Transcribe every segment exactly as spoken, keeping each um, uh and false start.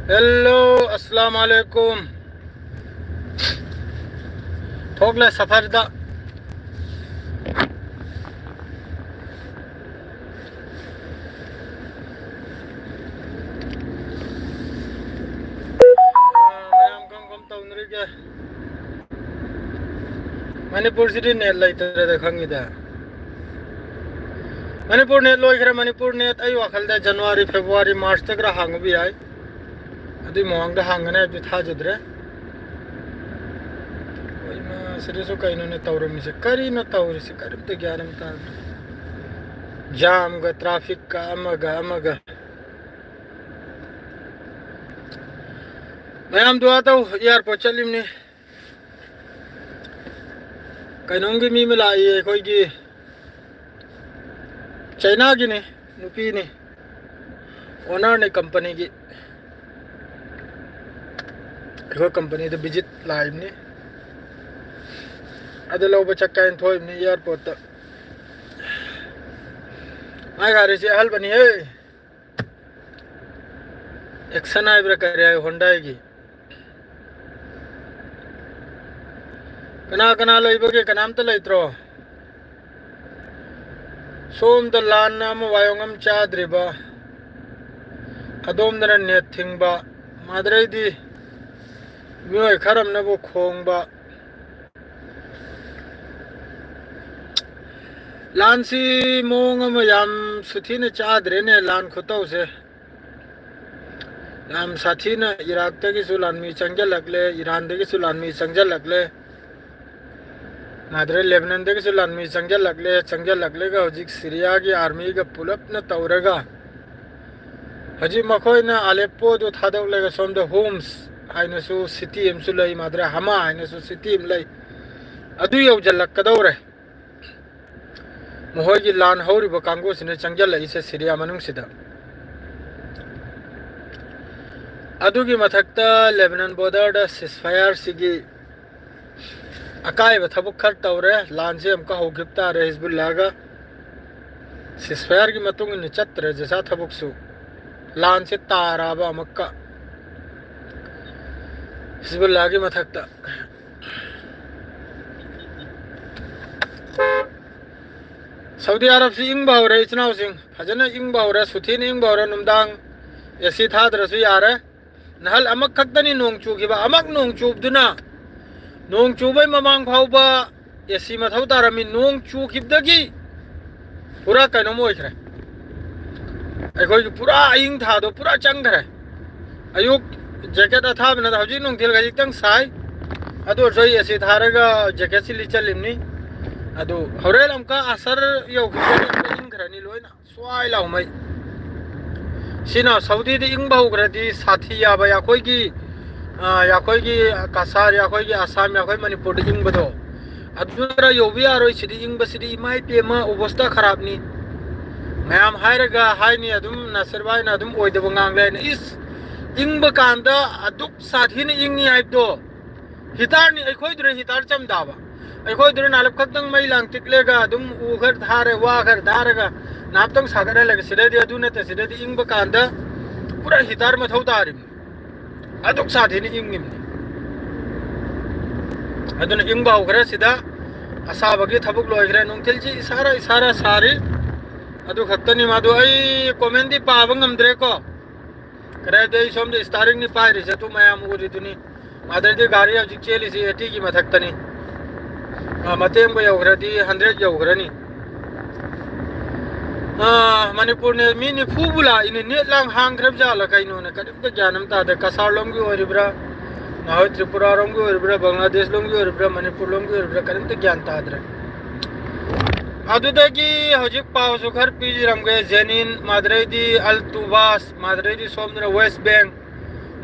Hello, ꯑꯁꯂꯥꯝ ꯑꯂꯩꯀꯨꯝ꯫ ꯊꯣꯛꯂꯦ ꯁꯐꯔꯗ꯫ ꯃꯌꯥꯝ ꯀꯔꯝ ꯀꯔꯝ ꯇꯧꯅꯔꯤꯒꯦ? ꯃꯅꯤꯄꯨꯔꯁꯤꯗꯤ ꯅꯦꯠ ꯂꯩꯇ꯭ꯔꯦꯗ, ꯈꯪꯉꯤꯗ꯫ ꯃꯅꯤꯄꯨꯔ ꯅꯦꯠ ꯂꯣꯏꯈ꯭ꯔꯦ꯫ ꯃꯅꯤꯄꯨꯔ ꯅꯦꯠ ꯑꯩ ꯋꯥꯈꯜꯗ ꯖꯅꯋꯥꯔꯤ, ꯐꯦꯕ꯭ꯔꯨꯋꯥꯔꯤ, ꯃꯥꯔꯆꯇꯒ ꯍꯥꯡꯉꯕ ꯌꯥꯏ꯫ ꯑꯗꯨꯏ ꯃꯃꯥꯡꯗ ꯍꯥꯡꯒꯅꯤ ꯍꯥꯏꯕꯗꯤ ꯊꯥꯖꯗ꯭ꯔꯦ꯫ ꯍꯣꯏ, ꯃꯥ ꯁꯤꯗꯁꯨ ꯀꯩꯅꯣꯅꯦ ꯇꯧꯔꯝꯃꯤꯁꯦ? ꯀꯔꯤꯅꯣ ꯇꯧꯔꯤꯁꯦ? ꯀꯔꯤꯝꯇ ꯒ꯭ꯌꯥꯟ ꯑꯃ ꯇꯥꯗ꯭ꯔꯦ꯫ ꯖꯥꯝꯒ ꯇ꯭ꯔꯥꯐꯤꯛꯀ ꯑꯃꯒ ꯑꯃꯒ꯫ ꯃꯌꯥꯝ ꯗꯨꯋꯥ ꯇꯧ, ꯑꯦꯌꯥꯔꯄꯣꯔꯠ ꯆꯠꯂꯤꯕꯅꯤ꯫ ꯀꯩꯅꯣꯝꯒꯤ ꯃꯤ ꯑꯃ ꯂꯥꯛꯏ, ꯑꯩꯈꯣꯏꯒꯤ ꯆꯩꯅꯥꯒꯤꯅꯤ, ꯅꯨꯄꯤꯅꯤ, ꯑꯣꯅꯔꯅꯤ ꯀꯝꯄꯅꯤꯒꯤ꯫ ꯑꯩꯈꯣꯏ ꯀꯝꯄꯅꯤꯗ ꯚꯤꯖꯤꯠ ꯂꯥꯛꯏꯕꯅꯤ꯫ ꯑꯗꯨ ꯂꯧꯕ ꯆꯠꯀꯦ ꯍꯥꯏꯅ ꯊꯣꯛꯏꯕꯅꯤ ꯑꯦꯌꯥꯔꯄꯣꯔꯠꯇ꯫ ꯃꯥꯏ ꯒꯥꯔꯤꯁꯤ ꯑꯍꯜꯕꯅꯤꯍꯦ꯫ ꯑꯦꯛꯁꯟ ꯍꯥꯏꯕ꯭ꯔꯥ ꯀꯔꯤ ꯍꯥꯏ, ꯍꯣꯟꯗꯥꯏꯒꯤ꯫ ꯀꯅꯥ ꯀꯅꯥ ꯂꯩꯕꯒꯦ? ꯀꯅꯥꯝꯇ ꯂꯩꯇ꯭ꯔꯣ? ꯁꯣꯝꯗ ꯂꯥꯟꯅ ꯑꯃ ꯋꯥꯌꯣꯡ ꯑꯃ ꯆꯥꯗ꯭ꯔꯤꯕ, ꯑꯗꯣꯝꯗꯅ ꯅꯦꯠ ꯊꯤꯡꯕ, ꯃꯗꯨꯗꯩꯗꯤ ꯃꯤꯑꯣꯏ ꯈꯔ ꯑꯃꯅꯕꯨ ꯈꯣꯡꯕ꯫ ꯂꯥꯟꯁꯤ ꯃꯑꯣꯡ ꯑꯃ ꯌꯥꯝ ꯁꯨꯊꯤꯅ ꯆꯥꯗ꯭ꯔꯦꯅꯦ, ꯂꯥꯟ ꯈꯨꯇꯧꯁꯦ꯫ ꯌꯥꯝ ꯁꯥꯊꯤꯅ ꯏꯔꯥꯛꯇꯒꯤꯁꯨ ꯂꯥꯟꯃꯤ ꯆꯪꯁꯤꯜꯂꯛꯂꯦ, ꯏꯔꯥꯟꯗꯒꯤꯁꯨ ꯂꯥꯟꯃꯤ ꯆꯪꯁꯤꯜꯂꯛꯂꯦ, ꯃꯥꯗ꯭ꯔꯦ ꯂꯦꯕꯅꯟꯗꯒꯤꯁꯨ ꯂꯥꯟꯃꯤ ꯆꯪꯁꯤꯜꯂꯛꯂꯦ꯫ ꯆꯪꯁꯤꯜꯂꯛꯂꯒ ꯍꯧꯖꯤꯛ ꯁꯤꯔꯤꯌꯥꯒꯤ ꯑꯥꯔꯃꯤꯒ ꯄꯨꯂꯞꯅ ꯇꯧꯔꯒ ꯍꯧꯖꯤꯛ ꯃꯈꯣꯏꯅ ꯑꯂꯦꯞꯄꯣꯗꯨ ꯊꯥꯗꯣꯛꯂꯒ ꯁꯣꯝꯗ ꯍꯣꯝꯁ ꯍꯥꯏꯅꯁꯨ ꯁꯤꯇꯤ ꯑꯃꯁꯨ ꯂꯩ, ꯃꯥꯗ꯭ꯔꯦ ꯍꯃꯥ ꯍꯥꯏꯅꯁꯨ ꯁꯤꯇꯤ ꯑꯃ ꯂꯩ, ꯑꯗꯨ ꯌꯧꯁꯤꯜꯂꯛꯀꯗꯧꯔꯦ꯫ ꯃꯈꯣꯏꯒꯤ ꯂꯥꯟ ꯍꯧꯔꯤꯕ ꯀꯥꯡꯕꯨꯁꯤꯅ ꯆꯪꯁꯤꯜꯂꯛꯏꯁꯦ ꯁꯤꯔꯤꯌꯥ ꯃꯅꯨꯡꯁꯤꯗ꯫ ꯑꯗꯨꯒꯤ ꯃꯊꯛꯇ ꯂꯦꯕꯅꯟ ꯕꯣꯔꯗꯔꯗ ꯁꯤꯁꯐꯥꯌꯔꯁꯤꯒꯤ ꯑꯀꯥꯏꯕ ꯊꯕꯛ ꯈꯔ ꯇꯧꯔꯦ꯫ ꯂꯥꯟꯁꯦ ꯑꯃꯨꯛꯀ ꯍꯧꯈꯤꯕ ꯇꯥꯔꯦ ꯍꯤꯖꯕꯨꯜꯂꯥꯒ꯫ ꯁꯤꯁꯐꯥꯌꯔꯒꯤ ꯃꯇꯨꯡ ꯏꯟꯅ ꯆꯠꯇ꯭ꯔꯦ ꯖꯦꯁꯥ ꯊꯕꯛꯁꯨ꯫ ꯂꯥꯟꯁꯦ ꯇꯥꯔꯛꯑꯕ ꯑꯃꯨꯛꯀ꯫ ꯍꯤꯖꯕꯨꯜꯂꯥꯒꯤ ꯃꯊꯛꯇ꯫ ꯁꯥꯎꯗꯤ ꯑꯔꯕꯁꯤ ꯏꯪꯕ ꯍꯧꯔꯦ, ꯏꯆꯤꯟ ꯏꯅꯥꯎꯁꯤꯡ꯫ ꯐꯖꯅ ꯏꯪꯕ ꯍꯧꯔꯦ, ꯁꯨꯊꯤꯅ ꯏꯪꯕ ꯍꯧꯔꯦ꯫ ꯅꯨꯡꯗꯥꯡ ꯑꯦ ꯁꯤ ꯊꯥꯗ꯭ꯔꯁꯨ ꯌꯥꯔꯦ꯫ ꯅꯍꯜ ꯑꯃꯈꯛꯇꯅꯤ ꯅꯣꯡ ꯆꯨꯈꯤꯕ, ꯑꯃꯛ ꯅꯣꯡ ꯆꯨꯕꯗꯨꯅ, ꯅꯣꯡ ꯆꯨꯕꯩ ꯃꯃꯥꯡ ꯐꯥꯎꯕ ꯑꯦ ꯁꯤ ꯃꯊꯧ ꯇꯥꯔꯝꯃꯤ꯫ ꯅꯣꯡ ꯆꯨꯈꯤꯕꯗꯒꯤ ꯄꯨꯔꯥ ꯀꯩꯅꯣꯝ ꯑꯣꯏꯈ꯭ꯔꯦ꯫ ꯑꯩꯈꯣꯏꯒꯤ ꯄꯨꯔꯥ ꯑꯏꯪ ꯊꯥꯗꯣ ꯄꯨꯔꯥ ꯆꯪꯈ꯭ꯔꯦ꯫ ꯑꯌꯨꯛ ꯖꯦꯀꯦꯠ ꯑꯊꯥꯕꯅ, ꯍꯧꯖꯤꯛ ꯅꯨꯡꯊꯤꯜ ꯈꯖꯤꯛꯇꯪ ꯁꯥꯏ꯫ ꯑꯗꯨ ꯑꯣꯏꯔꯁꯨ ꯑꯩ ꯑꯦ ꯁꯤ ꯊꯥꯔꯒ ꯖꯦꯀꯦꯠꯁꯤ ꯂꯤꯠꯆꯜꯂꯤꯕꯅꯤ꯫ ꯑꯗꯨ ꯍꯣꯔꯦꯟ ꯑꯃꯨꯛꯀ ꯑꯁꯔ ꯌꯧꯈꯤꯕꯗ ꯏꯪꯈ꯭ꯔꯅꯤ ꯂꯣꯏꯅ꯫ ꯁ꯭ꯋꯥꯏ ꯂꯥꯎꯃꯩ꯫ ꯁꯤꯅ ꯁꯥꯎꯗꯤꯗ ꯏꯪꯕ ꯍꯧꯈ꯭ꯔꯗꯤ ꯁꯥꯊꯤ ꯌꯥꯕ ꯑꯩꯈꯣꯏꯒꯤ, ꯑ, ꯑꯩꯈꯣꯏꯒꯤ ꯀꯁꯥꯔ, ꯑꯩꯈꯣꯏꯒꯤ ꯑꯁꯥꯝ, ꯑꯩꯈꯣꯏ ꯃꯅꯤꯄꯨꯔꯗ ꯏꯪꯕꯗꯣ, ꯑꯗꯨ ꯈꯔ ꯌꯧꯕ ꯌꯥꯔꯣꯏ꯫ ꯁꯤꯗꯤ ꯏꯪꯕꯁꯤꯗꯤ ꯏꯃꯥ ꯏꯄꯦꯝꯃ ꯑꯣꯕꯁꯇꯥ ꯈꯔꯥꯞꯅꯤ꯫ ꯃꯌꯥꯝ ꯍꯥꯏꯔꯒ ꯍꯥꯏꯅꯤ ꯑꯗꯨꯝ, ꯅꯥꯁꯤꯔ ꯚꯥꯏꯅ ꯑꯗꯨꯝ ꯑꯣꯏꯗꯕ ꯉꯥꯡꯂꯦ ꯍꯥꯏꯅ꯫ ꯏꯁ, ꯏꯪꯕ ꯀꯥꯟꯗ ꯑꯗꯨꯛ ꯁꯥꯊꯤꯅ ꯏꯪꯉꯤ ꯍꯥꯏꯕꯗꯣ꯫ ꯍꯤꯇꯥꯔꯅꯤ, ꯑꯩꯈꯣꯏꯗꯨꯅ ꯍꯤꯇꯥꯔ ꯆꯝꯗꯥꯕ꯫ ꯑꯩꯈꯣꯏꯗꯨꯅ ꯅꯥꯂꯞ ꯈꯛꯇꯪ ꯃꯩ ꯂꯥꯡ ꯇꯤꯛꯂꯒ ꯑꯗꯨꯝ ꯎ ꯈꯔ ꯊꯥꯔꯦ, ꯋꯥ ꯈꯔ ꯊꯥꯔꯒ ꯅꯥꯞꯇꯪ ꯁꯥꯒꯠꯍꯜꯂꯒ ꯁꯤꯗꯗꯤ ꯑꯗꯨ ꯅꯠꯇ, ꯁꯤꯗꯗꯤ ꯏꯪꯕ ꯀꯥꯟꯗ ꯄꯨꯔꯥ ꯍꯤꯇꯥꯔ ꯃꯊꯧ ꯇꯥꯔꯤꯕꯅꯤ꯫ ꯑꯗꯨꯛ ꯁꯥꯊꯤꯅ ꯏꯪꯉꯤꯕꯅꯤ꯫ ꯑꯗꯨꯅ ꯏꯪꯕ ꯍꯧꯈ꯭ꯔꯦ ꯁꯤꯗ꯫ ꯑꯁꯥꯕꯒꯤ ꯊꯕꯛ ꯂꯣꯏꯈ꯭ꯔꯦ꯫ ꯅꯨꯡꯊꯤꯜꯁꯤ ꯏꯁꯥꯔ ꯏꯁꯥꯔ ꯁꯥꯔꯤ꯫ ꯑꯗꯨ ꯈꯛꯇꯅꯤ꯫ ꯃꯗꯨ ꯑꯩ ꯀꯣꯃꯦꯟꯗꯤ ꯄꯥꯕ ꯉꯝꯗ꯭ꯔꯦꯀꯣ꯫ ꯀꯗꯥꯏꯗ ꯑꯩ ꯁꯣꯝꯗ ꯏꯁꯇꯥꯔꯤꯡꯅꯤ ꯄꯥꯏꯔꯤꯁꯦ, ꯑꯗꯨ ꯃꯌꯥꯝ ꯎꯔꯤꯗꯨꯅꯤ꯫ ꯑꯗꯩꯗꯤ ꯒꯥꯔꯤ ꯍꯧꯖꯤꯛ ꯆꯦꯜꯂꯤꯁꯤ ꯑꯦꯇꯤꯒꯤ ꯃꯊꯛꯇꯅꯤ꯫ ꯑ, ꯃꯇꯦꯡꯕꯨ ꯌꯧꯈ꯭ꯔꯗꯤ ꯍꯟꯗ꯭ꯔꯦꯠ ꯌꯧꯈ꯭ꯔꯅꯤ꯫ ꯑ, ꯃꯅꯤꯄꯨꯔꯅꯦ ꯃꯤ ꯅꯤꯐꯨꯕꯨ ꯂꯥꯛꯏꯅꯦ꯫ ꯅꯦꯠ ꯂꯥꯡ ꯍꯥꯡꯈ꯭ꯔꯕ ꯖꯥꯠꯂ ꯀꯩꯅꯣꯅꯦ? ꯀꯔꯤꯝꯇ ꯒ꯭ꯌꯥꯟ ꯑꯃ ꯇꯥꯗꯦ꯫ ꯀꯁꯥꯔ ꯂꯣꯝꯒꯤ ꯑꯣꯏꯔꯤꯕ꯭ꯔꯥ, ꯅꯍꯥꯟꯋꯥꯏ ꯇ꯭ꯔꯤꯄꯨꯔꯥ ꯂꯣꯝꯒꯤ ꯑꯣꯏꯔꯤꯕ꯭ꯔꯥ, ꯕꯪꯒ꯭ꯂꯥꯗꯦꯁ ꯂꯣꯝꯒꯤ ꯑꯣꯏꯔꯤꯕ꯭ꯔꯥ, ꯃꯅꯤꯄꯨꯔ ꯂꯣꯝꯒꯤ ꯑꯣꯏꯔꯤꯕ꯭ꯔꯥ, ꯀꯔꯤꯝꯇ ꯒ꯭ꯌꯥꯟ ꯇꯥꯗ꯭ꯔꯦ꯫ ꯑꯗꯨꯗꯒꯤ ꯍꯧꯖꯤꯛ ꯄꯥꯎꯁꯨ ꯈꯔ ꯄꯤꯖꯔꯝꯒꯦ꯫ ꯖꯦꯅꯤꯟ, ꯃꯥꯗ꯭ꯔꯩꯗꯤ ꯑꯜ ꯇꯨꯕꯥꯁ, ꯃꯥꯗ꯭ꯔꯩꯗꯤ ꯁꯣꯝꯗꯅ ꯋꯦꯁ ꯕꯦꯡ꯫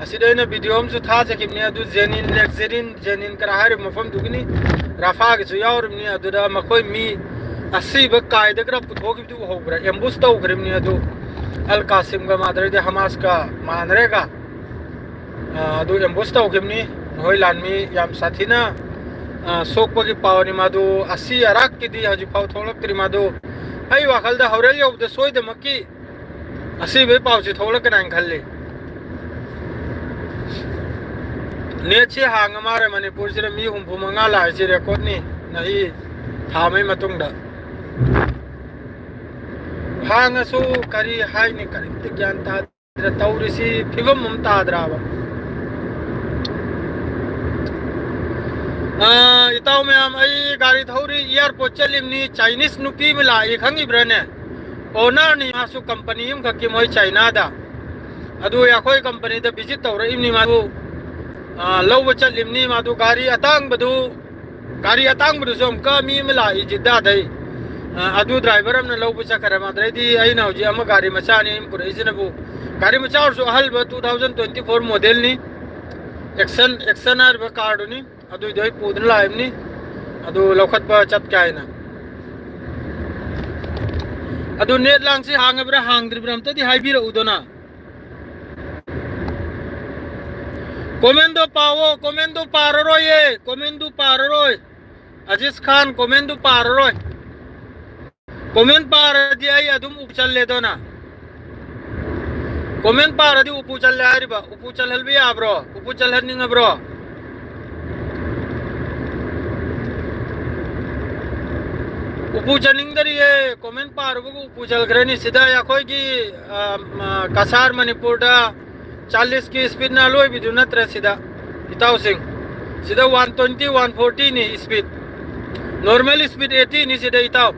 ꯑꯁꯤꯗ ꯑꯩꯅ ꯚꯤꯗꯤꯑꯣ ꯑꯃꯁꯨ ꯊꯥꯖꯈꯤꯕꯅꯤ꯫ ꯑꯗꯨ ꯖꯦꯅꯤꯟ, ꯂꯦꯛ ꯖꯦꯅꯤꯟ, ꯖꯦꯅꯤꯟ ꯀꯔꯥ ꯍꯥꯏꯔꯤꯕ ꯃꯐꯝꯗꯨꯒꯤꯅꯤ꯫ ꯔꯥꯐꯥꯒꯤꯁꯨ ꯌꯥꯎꯔꯤꯕꯅꯤ꯫ ꯑꯗꯨꯗ ꯃꯈꯣꯏ ꯃꯤ ꯑꯁꯤꯕ ꯀꯥꯏꯗ ꯈꯔ ꯄꯨꯊꯣꯛꯈꯤꯕꯗꯨ ꯎꯍꯧꯕ꯭ꯔꯥ? ꯑꯦꯝꯕꯨꯁ ꯇꯧꯈ꯭ꯔꯤꯕꯅꯤ꯫ ꯑꯗꯨ ꯑꯜ ꯀꯥꯁꯤꯝꯒ ꯃꯥꯗ꯭ꯔꯩꯗꯤ ꯍꯃꯥꯁꯀ ꯃꯥꯟꯅꯔꯦꯒ꯫ ꯑ, ꯑꯗꯨ ꯑꯦꯝꯕꯨꯁ ꯇꯧꯈꯤꯕꯅꯤ꯫ ꯃꯈꯣꯏ ꯂꯥꯟꯃꯤ ꯌꯥꯝ ꯁꯥꯊꯤꯅ, ꯑ, ꯁꯣꯛꯄꯒꯤ ꯄꯥꯎꯅꯤ꯫ ꯃꯗꯨ ꯑꯁꯤ ꯑꯔꯥꯛꯀꯤꯗꯤ ꯍꯧꯖꯤꯛꯐꯥꯎ ꯊꯣꯛꯂꯛꯇ꯭ꯔꯤ꯫ ꯃꯗꯨ ꯑꯩ ꯋꯥꯈꯜꯗ ꯍꯣꯔꯦꯟ ꯌꯧꯕꯗ ꯁꯣꯏꯗꯃꯛꯀꯤ ꯑꯁꯤꯕꯒꯤ ꯄꯥꯎꯁꯤ ꯊꯣꯛꯂꯛꯀꯅꯤ ꯍꯥꯏꯅ ꯈꯜꯂꯤ꯫ ꯅꯦꯠꯁꯤ ꯍꯥꯡꯉ ꯃꯥꯜꯂꯦ ꯃꯅꯤꯄꯨꯔꯁꯤꯗ, ꯃꯤ ꯍꯨꯝꯐꯨ ꯃꯉꯥ ꯂꯥꯛꯏꯁꯤ ꯔꯦꯀꯣꯔꯠꯅꯤ꯫ ꯅꯍꯤ ꯊꯥ ꯑꯃꯒꯤ ꯃꯇꯨꯡꯗ ꯍꯥꯡꯉꯁꯨ ꯀꯔꯤ ꯍꯥꯏꯅꯤ, ꯀꯔꯤꯝꯇ ꯒ꯭ꯌꯥꯟ ꯇꯥꯗ꯭ꯔꯦ ꯇꯧꯔꯤꯁꯤ, ꯐꯤꯕꯝ ꯑꯃ ꯇꯥꯗ꯭ꯔꯕ꯫ ꯑꯥ, ꯏꯇꯥꯎ ꯃꯌꯥꯝ, ꯑꯩ ꯒꯥꯔꯤ ꯊꯧꯔꯤ, ꯑꯦꯌꯥꯔꯄꯣꯔꯠ ꯆꯠꯂꯤꯕꯅꯤ, ꯆꯥꯏꯅꯤꯁ ꯅꯨꯄꯤ ꯑꯃ ꯂꯥꯛꯏ, ꯈꯪꯉꯤꯕ꯭ꯔꯥꯅꯦ? ꯑꯣꯅꯔꯅꯤ ꯃꯥꯁꯨ, ꯀꯝꯄꯅꯤ ꯑꯃꯈꯛꯀꯤ, ꯃꯣꯏ ꯆꯥꯏꯅꯥꯗ꯫ ꯑꯗꯨ ꯑꯩꯈꯣꯏ ꯀꯝꯄꯅꯤꯗ ꯚꯤꯖꯤꯠ ꯇꯧꯔꯛꯏꯕꯅꯤ ꯃꯥꯁꯨ꯫ ꯑꯥ, ꯂꯧꯕ ꯆꯠꯂꯤꯕꯅꯤ ꯃꯥꯗꯨ, ꯒꯥꯔꯤ ꯑꯇꯥꯡꯕꯗꯨ, ꯒꯥꯔꯤ ꯑꯇꯥꯡꯕꯗꯨꯁꯨ ꯑꯃꯨꯛꯀ ꯃꯤ ꯑꯃ ꯂꯥꯛꯏ ꯖꯤꯗꯥꯗꯩ꯫ ꯑꯥ, ꯑꯗꯨ ꯗ꯭ꯔꯥꯏꯚꯔ ꯑꯃꯅ ꯂꯧꯕ ꯆꯠꯈ꯭ꯔꯦ꯫ ꯃꯗꯩꯗꯤ ꯑꯩꯅ ꯍꯧꯖꯤꯛ ꯑꯃ ꯒꯥꯔꯤ ꯃꯆꯥꯅꯤ ꯑꯩꯅ ꯄꯨꯔꯛꯏꯁꯤꯅꯕꯨ, ꯒꯥꯔꯤ ꯃꯆꯥ ꯑꯣꯏꯔꯁꯨ ꯑꯍꯜꯕ two thousand twenty four modelꯅꯤ, ꯑꯦꯛꯁꯟ, ꯑꯦꯛꯁꯟ ꯍꯥꯏꯔꯤꯕ ꯀꯥꯔꯗꯨꯅꯤ꯫ ꯑꯗꯨꯏꯗꯣ ꯑꯩ ꯄꯨꯗꯨꯅ ꯂꯥꯛꯏꯕꯅꯤ, ꯑꯗꯨ ꯂꯧꯈꯠꯄ ꯆꯠꯀꯦ ꯍꯥꯏꯅ꯫ ꯑꯗꯨ ꯅꯦꯠ ꯂꯥꯡꯁꯤ ꯍꯥꯡꯉꯕ꯭ꯔꯥ ꯍꯥꯡꯗ꯭ꯔꯤꯕ꯭ꯔꯥ ꯑꯝꯇꯗꯤ ꯍꯥꯏꯕꯤꯔꯛꯎꯗꯅ꯫ ꯀꯣꯃꯦꯟꯗꯣ ꯄꯥꯋꯣ, ꯀꯣꯃꯦꯟꯗꯣ ꯄꯥꯔꯔꯣꯏꯌꯦ, ꯀꯣꯃꯦꯟꯗꯨ ꯄꯥꯔꯔꯣꯏ꯫ ꯑꯖꯤꯁ ꯈꯥꯟ, ꯀꯣꯃꯦꯟꯗꯨ ꯄꯥꯔꯔꯣꯏ꯫ ꯀꯣꯃꯦꯟ ꯄꯥꯔꯗꯤ ꯑꯩ ꯑꯗꯨꯝ ꯎꯄꯨ ꯆꯜꯂꯦꯗꯣꯅ꯫ ꯀꯣꯃꯦꯟ ꯄꯥꯔꯗꯤ ꯎꯄꯨ ꯆꯜꯂꯦ ꯍꯥꯏꯔꯤꯕ꯫ ꯎꯄꯨ ꯆꯜꯍꯟꯕ ꯌꯥꯕ꯭ꯔꯣ? ꯎꯄꯨ ꯆꯜꯍꯟꯅꯤꯡꯉꯕ꯭ꯔꯣ? ꯎꯄꯨ ꯆꯟꯅꯤꯡꯗꯔꯤꯌꯦ꯫ ꯀꯣꯃꯦꯟ ꯄꯥꯔꯨꯕꯒ ꯎꯄꯨ ꯆꯜꯈ꯭ꯔꯅꯤ꯫ ꯁꯤꯗ ꯑꯩꯈꯣꯏꯒꯤ, ꯑ, ꯃ-, ꯀꯁꯥꯔ ꯃꯅꯤꯄꯨꯔꯗ ꯆꯥꯂꯤꯁꯀꯤ ꯁ꯭ꯄꯤꯠꯅ ꯑꯂꯣꯏꯕꯤꯗꯨ ꯅꯠꯇ꯭ꯔꯦ ꯁꯤꯗ, ꯏꯇꯥꯎꯁꯤꯡ꯫ ꯁꯤꯗ one twenty, one fortyꯅꯤ ꯁ꯭ꯄꯤꯠ꯫ ꯅꯣꯔꯃꯦꯜ ꯁ꯭ꯄꯤꯠ eightyꯅꯤ ꯁꯤꯗ, ꯏꯇꯥꯎ꯫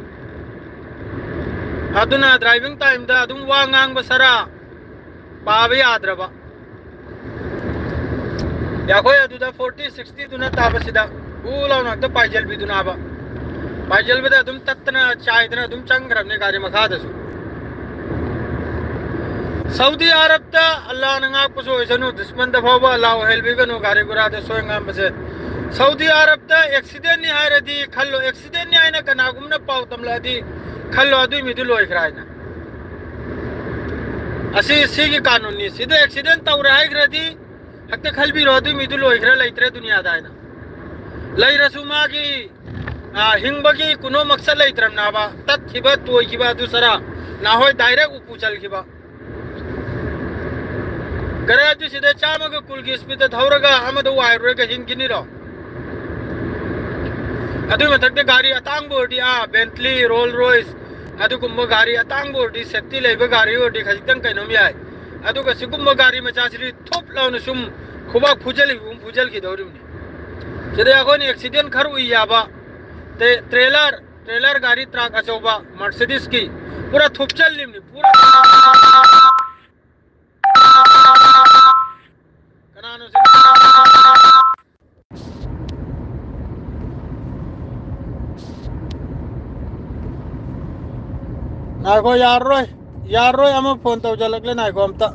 ꯑꯗꯨꯅ ꯗ꯭ꯔꯥꯏꯚꯤꯡ ꯇꯥꯏꯝꯗ ꯑꯗꯨꯝ ꯋꯥ ꯉꯥꯡꯕ ꯁꯔꯥ ꯄꯥꯕ ꯌꯥꯗ꯭ꯔꯕ꯫ ꯑꯩꯈꯣꯏ ꯑꯗꯨꯗ forty, sixtyꯗꯨꯅ ꯇꯥꯕꯁꯤꯗ ꯎ ꯂꯥꯎꯅ ꯍꯦꯛꯇ ꯄꯥꯏꯖꯜꯕꯤꯗꯨꯅꯕ꯫ ꯄꯥꯏꯖꯜꯕꯗ ꯑꯗꯨꯝ ꯇꯠꯇꯅ ꯆꯥꯏꯗꯅ ꯑꯗꯨꯝ ꯆꯪꯈ꯭ꯔꯕꯅꯦ ꯒꯥꯔꯤ ꯃꯈꯥꯗꯁꯨ꯫ ꯁꯥꯎꯗꯤ ꯑꯔꯕꯇ ꯑꯜꯂꯥꯍꯅ ꯉꯥꯛꯄꯁꯨ ꯑꯣꯏꯁꯅꯨ, ꯗꯨꯁꯃꯟꯗ ꯐꯥꯎꯕ ꯑꯜꯂꯥꯍ ꯑꯣꯏꯍꯜꯕꯤꯒꯅꯨ ꯒꯥꯔꯤ ꯒꯨꯔꯥꯗ ꯁꯣꯏ ꯉꯥꯝꯕꯁꯦ꯫ ꯁꯥꯎꯗꯤ ꯑꯔꯕꯇ ꯑꯦꯛꯁꯤꯗꯦꯟꯅꯤ ꯍꯥꯏꯔꯗꯤ ꯈꯜꯂꯣ, ꯑꯦꯛꯁꯤꯗꯦꯟꯅꯤ ꯍꯥꯏꯅ ꯀꯅꯥꯒꯨꯝꯕꯅ ꯄꯥꯎ ꯇꯝꯂꯛꯑꯗꯤ ꯈꯜꯂꯣ, ꯑꯗꯨꯏ ꯃꯤꯗꯨ ꯂꯣꯏꯈ꯭ꯔꯦ ꯍꯥꯏꯅ꯫ ꯑꯁꯤ, ꯁꯤꯒꯤ ꯀꯥꯅꯨꯟꯅꯤ꯫ ꯁꯤꯗ ꯑꯦꯛꯁꯤꯗꯦꯟ ꯇꯧꯔꯦ ꯍꯥꯏꯈ꯭ꯔꯗꯤ ꯍꯦꯛꯇ ꯈꯜꯕꯤꯔꯣ, ꯑꯗꯨꯏ ꯃꯤꯗꯨ ꯂꯣꯏꯈ꯭ꯔꯦ, ꯂꯩꯇ꯭ꯔꯦ ꯗꯨꯅꯤꯌꯥꯗ ꯍꯥꯏꯅ꯫ ꯂꯩꯔꯁꯨ ꯃꯥꯒꯤ, ꯑ, ꯍꯤꯡꯕꯒꯤ ꯀꯨꯅꯣ ꯃꯛꯁꯠ ꯂꯩꯇ꯭ꯔꯕꯅꯦꯕ꯫ ꯇꯠꯈꯤꯕ, ꯇꯣꯏꯈꯤꯕ ꯑꯗꯨ ꯁꯔꯥ ꯅꯍꯣꯏ ꯗꯥꯏꯔꯦꯛ ꯎꯄꯨ ꯆꯜꯈꯤꯕ꯫ ꯒꯥꯔꯤ ꯑꯗꯨ ꯁꯤꯗ ꯆꯥꯝꯃꯒ ꯀꯨꯟꯒꯤ ꯁ꯭ꯄꯤꯠꯇ ꯊꯧꯔꯒ ꯑꯃꯗ ꯋꯥꯏꯔꯨꯔꯒ ꯍꯤꯡꯈꯤꯅꯤꯔꯣ? ꯑꯗꯨꯏ ꯃꯊꯛꯇ ꯒꯥꯔꯤ ꯑꯇꯥꯡꯕ ꯑꯣꯏꯔꯗꯤ, ꯑꯥ, ꯕꯦꯟꯇꯂꯤ, ꯔꯣꯜ ꯔꯣꯏꯁ, ꯑꯗꯨꯒꯨꯝꯕ ꯒꯥꯔꯤ ꯑꯇꯥꯡꯕ ꯑꯣꯏꯔꯗꯤ, ꯁꯦꯐꯇꯤ ꯂꯩꯕ ꯒꯥꯔꯤ ꯑꯣꯏꯔꯗꯤ ꯈꯖꯤꯛꯇꯪ ꯀꯩꯅꯣꯝ ꯌꯥꯏ꯫ ꯑꯗꯨꯒ ꯁꯤꯒꯨꯝꯕ ꯒꯥꯔꯤ ꯃꯆꯥꯁꯤꯗꯤ ꯊꯨꯞ ꯂꯥꯎꯅ ꯁꯨꯝ ꯈꯨꯕꯥꯛ ꯐꯨꯖꯜꯂꯤꯕꯒꯨꯝ ꯐꯨꯖꯜꯈꯤꯗꯧꯔꯤꯕꯅꯤ꯫ ꯁꯤꯗ ꯑꯩꯈꯣꯏꯅ ꯑꯦꯛꯁꯤꯗꯦꯟ ꯈꯔ ꯎꯏ ꯌꯥꯕ, ꯇ꯭ꯔꯦ-, ꯇ꯭ꯔꯦꯂꯔ, ꯇ꯭ꯔꯦꯂꯔ ꯒꯥꯔꯤ, ꯇ꯭ꯔꯛ ꯑꯆꯧꯕ ꯃꯔꯁꯤꯗꯤꯁꯀꯤ ꯄꯨꯔꯥ ꯊꯨꯞꯆꯜꯂꯤꯕꯅꯤ, ꯄꯨꯔꯥ꯫ ꯀꯅꯥꯅꯣ ꯁꯤ? ꯉꯥꯏꯈꯣ, ꯌꯥꯔꯔꯣꯏ, ꯌꯥꯔꯔꯣꯏ, ꯑꯃ ꯐꯣꯟ ꯇꯧꯖꯜꯂꯛꯂꯦ, ꯉꯥꯏꯈꯣ ꯑꯝꯇ꯫